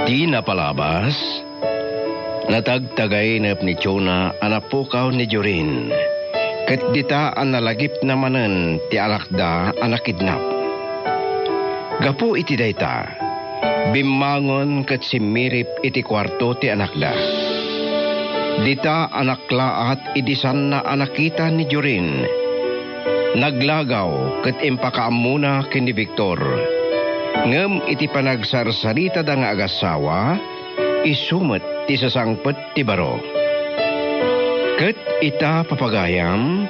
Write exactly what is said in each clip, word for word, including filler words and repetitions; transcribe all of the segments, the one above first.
Dina palabas, natagtagainep ni Jonah a napukaw ni Jorin, ket dita a nalagipna manen ti anakda a nakidnap. Gapu iti dayta, bimmangon ket simmirip iti kuarto ti anakda. Dita a naklaat idi saanna a nakita ni Jorin, naglagaw ket impakaammona ken ni Victor. Ngem iti panagsarsaritada nga agassawa, isu met ti sasangpet ti baro. Ket ita, papagayam,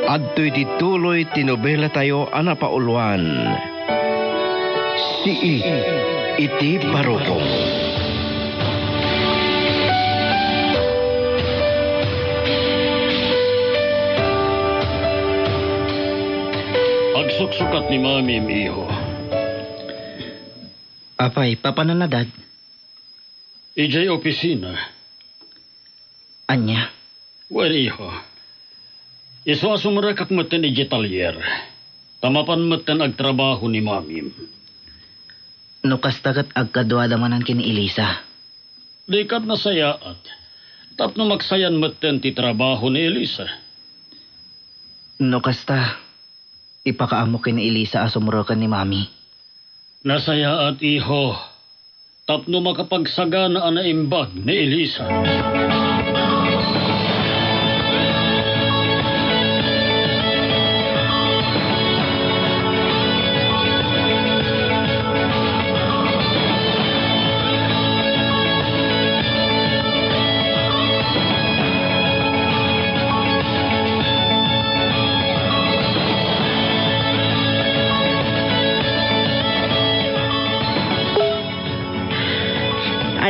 adtoy ti tuloy ti nobelatayo a napauluan, Sii iti Barukong. Agsuksukat ni Mamim, iho. Apay, papananna, Dad? Idiay opisina. Ania? Wen, iho. Isu a sumrekak metten idiay talyer, ta mapan metten agtrabaho ni Mamim. No kasta ket agkaduada manen ken ni Elisa. Dika nasayaat, tapno maksayan metten ti trabaho ni Elisa. No kasta, ipakaammo ken ni Elisa a sumreken ni Mami. Nasayaat, iho, tapno makapagsagana a naimbag ni Elisa.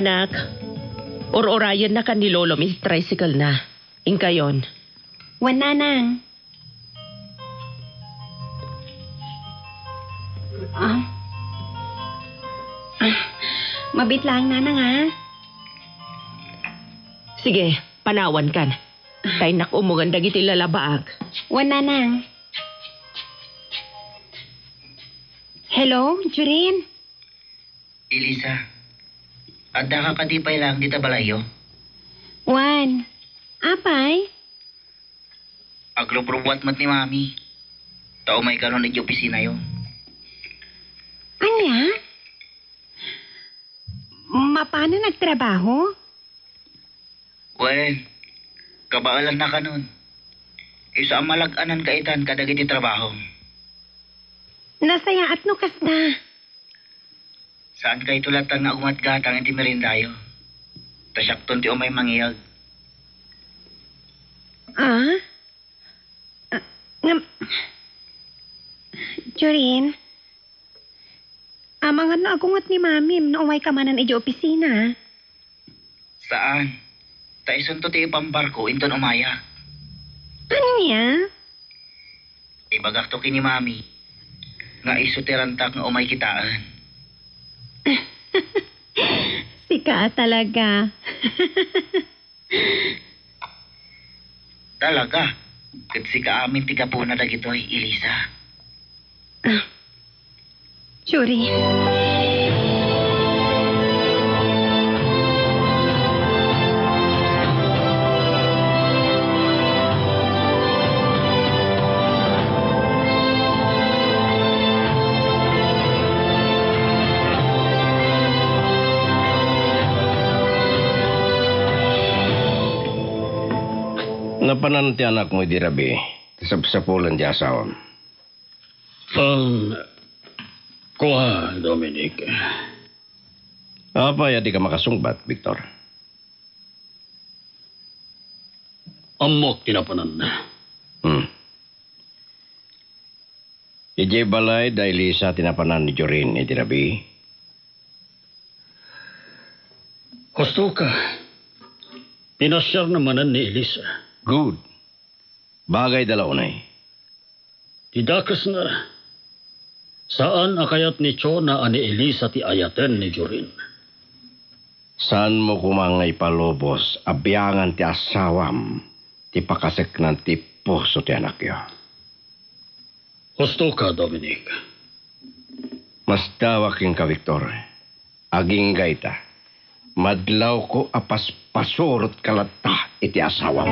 Anak, ur-urayennakan ni Lolom iti tricycle na. Inkayon. Wen, Nanang. Ah. Ah, mabit laeng, Nanang, ah. Sige, panawankan. Ta innak ummongen dagiti lalabaak. Wen, Nanang. Hello, Jorin? Elisa, addaka kadi pay laeng dita balayyo? Wen. Apay? Agrubrubuat met ni Mami. Ta umay kanon iti opisinayo. Ania? Mapanen agtrabaho? Wen, kabaelanna kanon. Isu a malag-anan kaitan kadagiti trabahom. Nasayaat no kasta. Saankayto latta nga agumgatgatang iti meriendayo. Ta siakton ti umay mangiyag. Ah? Ah, ngem, Jorin, amangan no agunget ni Mamim no umayka manen idiay opisina. Saan. Ta isunto ti ipambarko inton umayak. Ania? Ibagakto ken ni Mami nga isu ti rantak nga umay kitaen. Sika a talaga. Talaga, ket sika amin ti gapuna dagitoy, Elisa. Ah, Jorin. Napanan ti anakmo idi rabii, ta sapsapulen ti asawam. Um, kua, Dominic. Apay a dika makasungbat, Victor? Ammok ti napananna. Hmm. Idiay balay da Elisa ti napanan ni Jorin idi rabii? Husto ka. Pinasiarna manen ni Elisa. Good. Bagayda la unay. Ti dakesna, saan a kayat ni Jonah a ni Elisa ti ayaten ni Jorin. Saanmo koma nga ipalubos a biangan ti asawam ti pakaseknan ti puso ti anakyo. Husto ka, Dominic. Masdawak kenka, Victor. Agingga ita. Madlawko a paspasurotka latta iti asawam.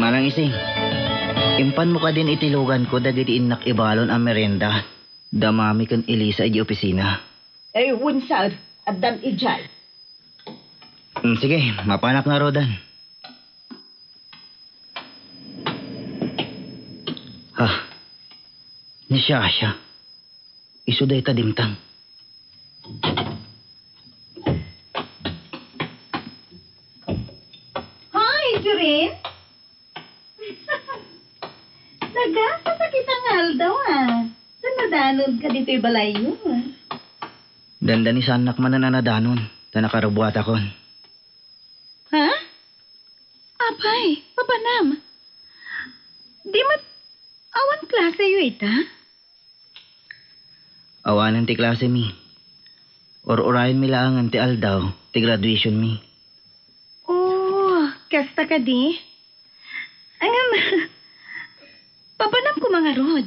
Manang Ising, impanmo kadin iti luganko dagiti innak ibalon a merienda da Mami ken Elisa idiay opisina. Ay, wen sad, addan idiay. Mm, sige, mapanak ngaruden. Ah, ni Shasha. Isu dayta dimtang. Hi, Jorin! Nagasat a kita nga aldaw, ah. Nanadanonka ditoy balayyo, ah. Dandani saannak manen a nadanon, ta nakarubuatakon. Ha? Apay, papanam. Di met awan klaseyo ita? Awanen ti klasemi. Ur-urayenmi laengen ti aldaw ti graduationmi. Oh, kasta kadi? Ngem, papanam koma ngarud?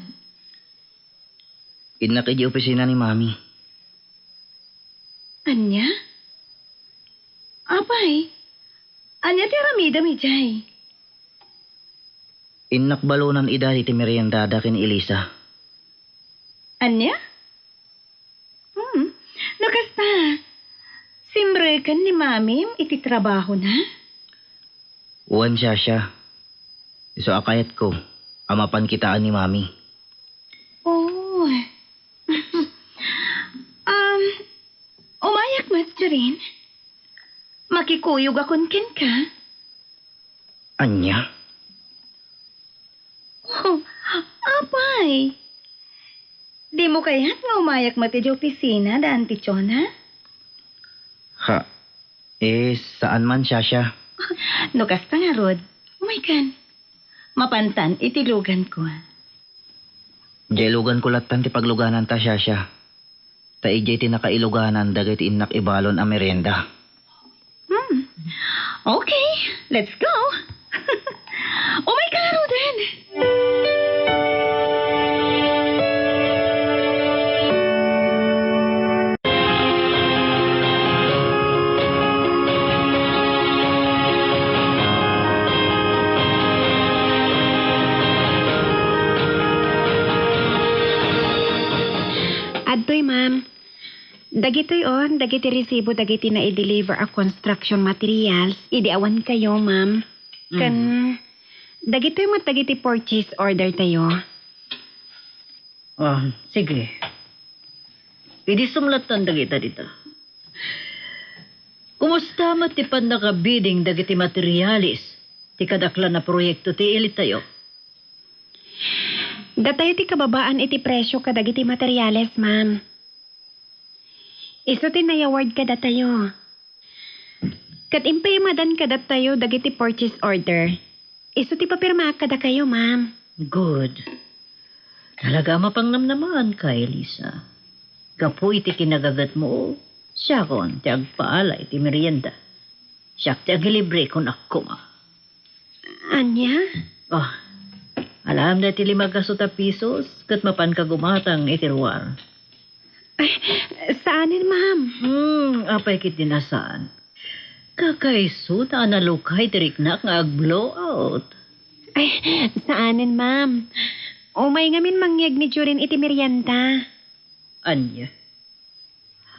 Innak idiay opisina ni Mami. Ania? Apay, ania ti aramidem idiay? Innak balonan ida iti meriendada ken ni Elisa. Ania? Hmm. No kasta, simreken ni Mamim iti trabahona? Wen, Shasha. Isu a kayatko a mapan kitaan ni Mami. Oh. Um, umayak met, Jorin. Makikuyogakon kenka. Ania? Oh, apay. Dimo kayat nga umayak met idiay opisina da Auntie Chona? Ha, eh, saan man, Shasha. No kasta ngarud, umaykan. Mapantan iti luganko. Diay luganko lattan ti paglugananta, Shasha. Ta idiay ti nakailuganan dagiti innak ibalon a merienda. Hmm. Okay, let's go. Umayka ngaruden. Adtoy, ma'am. Dagitoy on, dagiti resibo dagiti nai-deliver a construction materials idi awankayo, ma'am. Ken dagitoy met dagiti purchase order tayo. Ah, sige. Idi sumlattan dagita dita. Kumusta met ti pannakabidding dagiti materials ti kadaklan a proyekto ti ilitayo? Datayo ti kababaan iti presio kadagiti materials, ma'am. Isu ti nayaward kadatayo. Ket impirmadan kadatayo dagiti purchase order. Isu ti papirmaak kadakayo, ma'am. Good. Talaga a mapangnamnamaanka, Elisa. Gapu iti kinagagetmo, siakon ti agpaala iti merienda. Siak ti agilibre kun akko. Ania? Oh, alaem daytoy lima gasut a pisos, ket mapanka gumatang iti ruar. Ay, saanen, ma'am. Hmm, apay ketdi a saan? Kakaisuna a nalukay ti riknak nga ag-blowout. Ay, saanen, ma'am. Umay ngamin mangyeg ni Jorin iti merienda. Ania?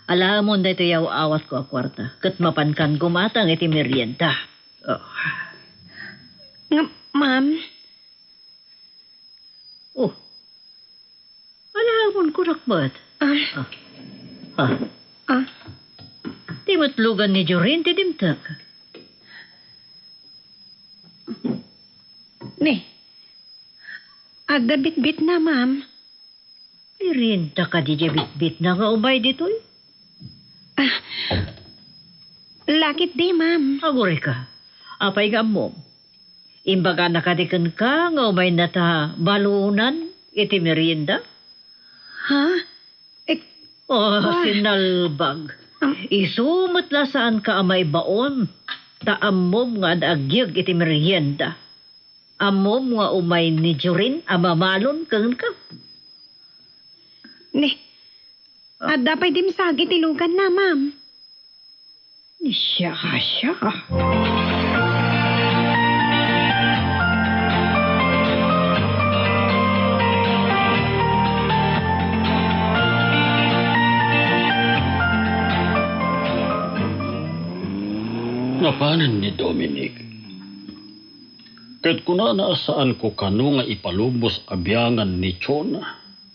Alaemon daytoy aw-awatko a kuarta, ket mapankan gumatang iti merienda. Oh. Nga, ma'am? Oh. Alaemon kunak met. Ah. Ah. Ah. Ah. Ti met lugan ni Jorin ti dimtek. Ni, adda bitbitna, ma'am. Irinta kadi diay bitbitna nga umay ditoy? Ah, lakit di, ma'am. Agurayka. Apay nga ammom? Imbagana kadi kenka nga umayna ta balonan? iti merienda? Ha? Eh, Oh, ah. Sinalbag. Am- Isu met la saanka a maibaon. Ta ammom nga ad-agyeg iti merienda. Ammom nga umay ni Jorin a mamalon kenka. Ni, Ah. Adda pay dimsag iti luganna, ma'am. Siya, siya. Napanen ni Dominic. Ket kunana a saanko kano nga ipalubos a biangan ni Chona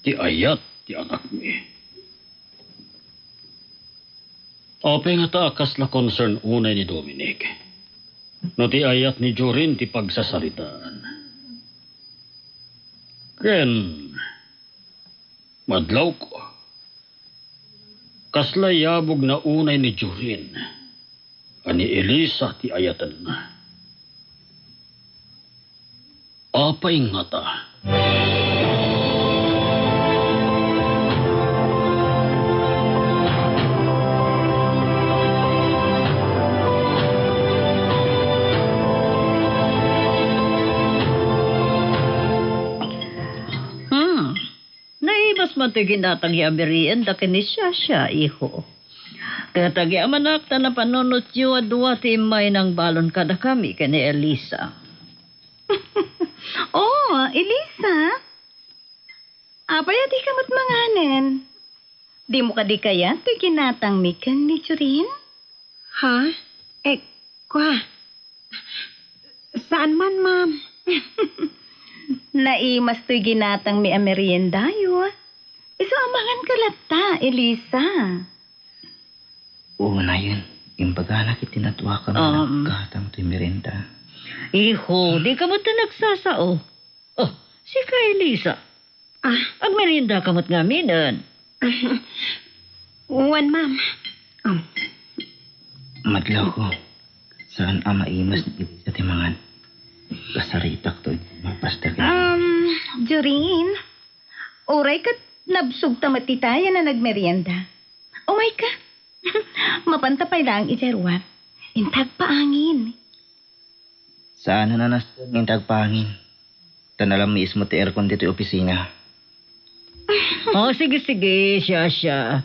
ti ayat ti anakmi. Apay ngata a kasla concern unay ni Dominic no ti ayat ni Jorin ti pagsasaritaan? Ken, madlawko, kasla yabogna unay ni Jorin a ni Elisa ti ayatenna? Apay ngata? Hmm. Naimas man ti ginatangyo a merienda ken ni Shasha, iho. Ket agyamanak ta napanunotyo a dua ti immay nangbalon kadakami ken ni Elisa. Oh, Elisa? Apay a dika met manganen? Dimo kadi kayat ti ginatangmi ken ni Jorin? Ha? Eh, kua. Saan man, ma'am. Naimas toy ginatangmi a meriendayo. Isu a manganka latta, Elisa. Oo, nayon. Imbaganak iti naduakami a Um. naggatang toy merienda. Iho, dika met nagsasao. Oh, sika, Elisa. Ah. Agmeriendaka met ngaminen. Wen, ma'am. Um. Madlawko. Saan a maimas ni Elisa ti mangan? Kasaritak to, mapastak. Um, Jorin, uray ket nabsogta met ti tayan a nagmerienda. Umayka. Mapanta pay laeng idiay ruar. Inta agpaangin. Saan a nasteng inta agpaangin. Ta nalammiis met ti aircon ditoy opisina. Oh, sige, sige, Shasha.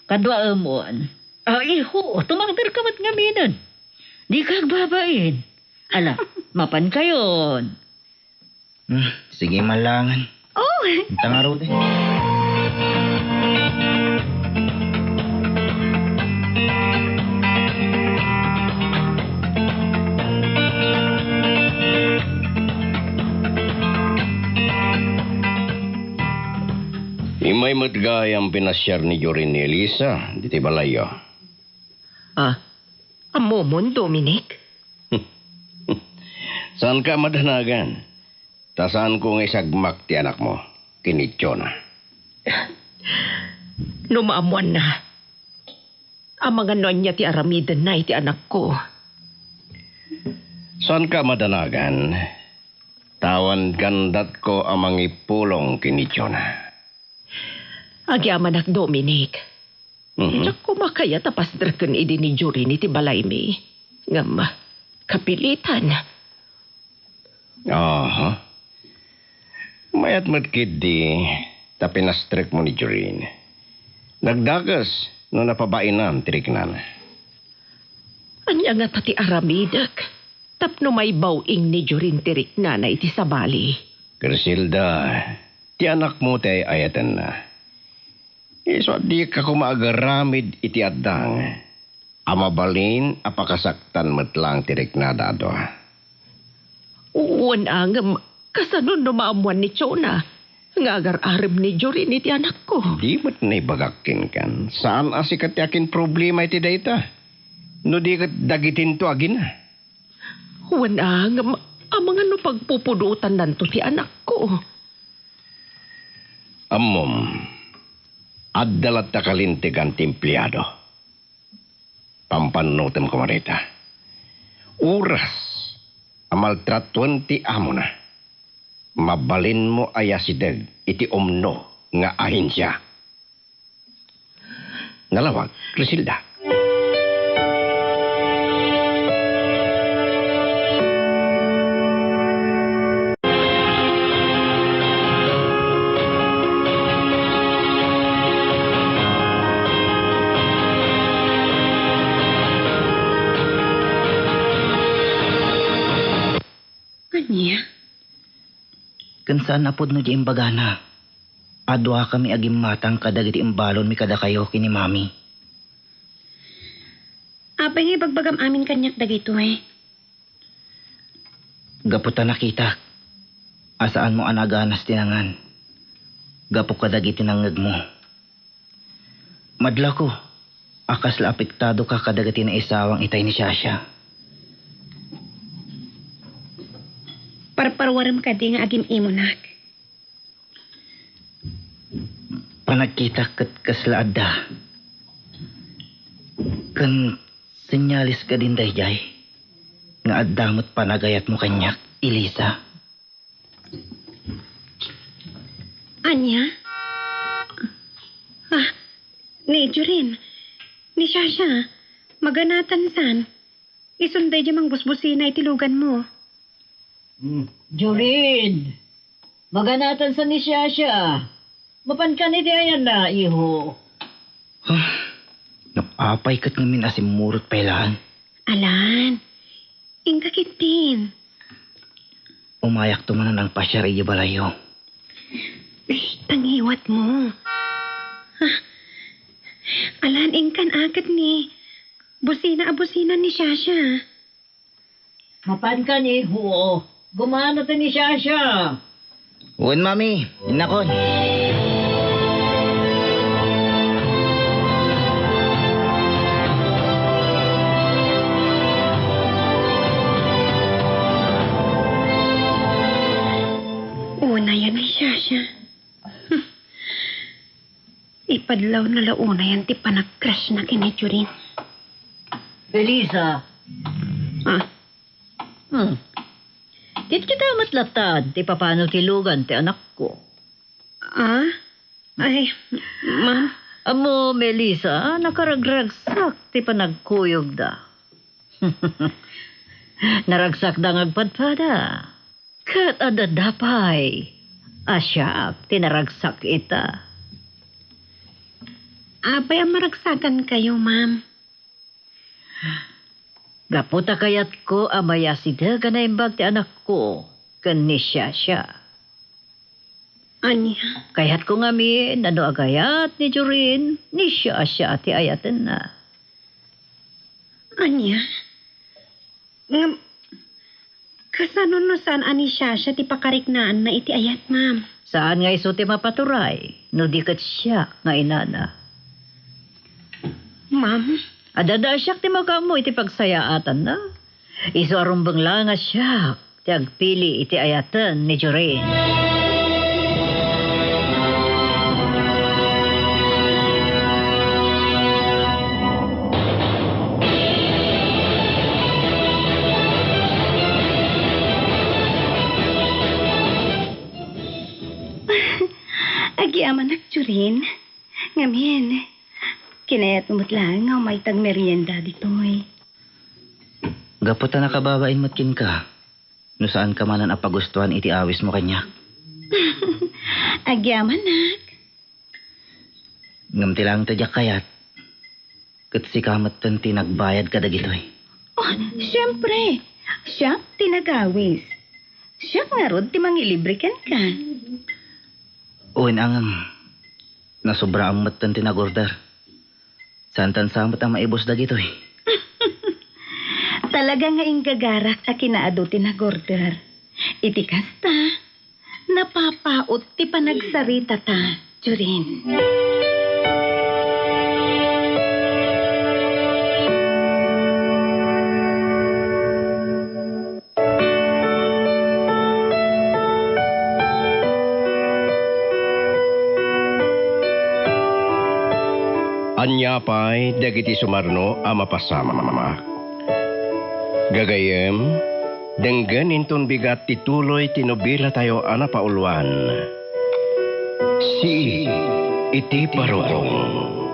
Kaduaemon. Ah, iho, tumangterka met ngaminen. Dika agbabain. Ala, mapankayon. Hmm, sige man laengen. Oh! Inta ngarud. Immay met gayam pinasiar ni Jorin ni Elisa ditoy balayyo. Ah, ammomon, Dominic? Saanka a madanagan? Ta saanko nga isagmak ti anakmo ken ni Chona. No maammoanna, amangan no ania ti aramidenna iti anakko. Saanka a madanagan, ta awan gandatko a mangipulong ken ni Chona. Agyamanak, Dominic. Mhm. Diak koma kayat a pastreken idi ni Jorin iti balaymi. Ngem, kapilitan. Aha. Mayat met ketdi ta pinastrekmo ni Jorin. Nagdakes no napabainam ti riknana. Ania ngata ti aramidek tapno maibaw-ing ni Jorin ti riknana iti sabali? Griselda, ti anakmo ti ay-ayatenna. Isu a dika koma agaramid iti addang a mabalin a pakasaktan met laeng ti riknada a dua. Wen, ngem kasano no maammoan ni Chona nga agar-arem ni Jorin iti anakko? Di met naibagak kenkan, saan a sika ti akinproblema iti dayta, no di ket dagitinto agina. Wen, ngem amangan no pagpupudotannanto ti anakko? Ammom, adda latta kalintegan ti empleado. Pampannutem koma dayta. Oras a maltratoen ti amona. Mabalinmo a yasideg iti umno nga ahensia. Nalawag, Criselda. Ania? Ken saan a pudno diay imbagana a duakami a gimmatang kadagiti imbalonmi kadakayo ken ni Mami. Apay nga ibagbagam amin kaniak dagitoy? Gapu ta nakitak a saanmo a naganas ti nangan gapu kadagiti nangngegmo. Madlawko a kasla apektado ka kadagiti naisawang itay ni Shasha. Parparuarem kadi nga agim-imonak? Panagkitak ket kasla adda. Ken senyales kadin daydiay nga adda met panagayatmo kaniak, Elisa. Ania? Ah, ni Jorin, ni Shasha, maganatan san. Isun daydiay mangbusbusina iti luganmo. Hmm. Jorin, maganatan san ni Shasha. Mapankan iti ayanna, iho. Ah, no apay ket ngamin a simmurot pay laeng. Alan, inka ketdin. Umayakto manen a pasiar idiay balayyo. Eh, tangiwatmo. Ah, Alan, inkan aket ni busina a busina ni Shasha. Mapankan, iho. Gumana ti ni Shasha. Wen, Mami. Innakon. Unayan ni Shasha. Ipadlawna la unayan ti panagcrushna ken ni Jorin. Elisa. Ah? Hmm. Kitkita met latta ti papano ti lugan ti anakko. Ah? Ay, ma'am. Ammo, Melissa, nakaragragsak ti panagkuyogda. Naragsakda nga agpadpada. Ket adda pay a siak ti naragsak ita. Apay a maragsakankayo, ma'am? Gapu ta kayatko a mayasideg a naimbag ti anakko ken ni Shasha. Ania? Kayatko ngamin a no agayat ni Jorin, ni Shasha ti ayatenna. Ania? Ngem, kasano no saan a ni Shasha ti pakariknaanna iti ayat, ma'am? Saan nga isu ti mapaturay, no di ket siak nga inana. Ma'am? Adda a siak ti makaammo iti pagsayaatanna. Isu a rumbeng laeng a siak ti agpili iti ayaten ni Jorin. Agyamanak, Jorin. Ngamin, kinayatmo met laeng nga umayta agmerienda ditoy. Gapu ta nakababain met kenka, no saanka manen a pagustuan iti awismo kaniak. Agyamanak. Ngem ti laeng ti diak kayat, ket sika metten ti nagbayad kadagitoy. Oh, siempre, siak ti nagawis. Siak ngarud ti mangilibre kenka. Wen, ngem, nasobraan metten ti nagorder. Saantan sa met a maibus dagitoy. Talaga nga inggagarak a kinaadu ti nagorder. Iti kasta, napapaut ti panagsaritata, Jorin. Ania pay dagiti sumarno a mapasamak? Gagayyem, Denggen inton bigat ti tuloy ti nobelatayo a napauluan, Sii iti Barukong.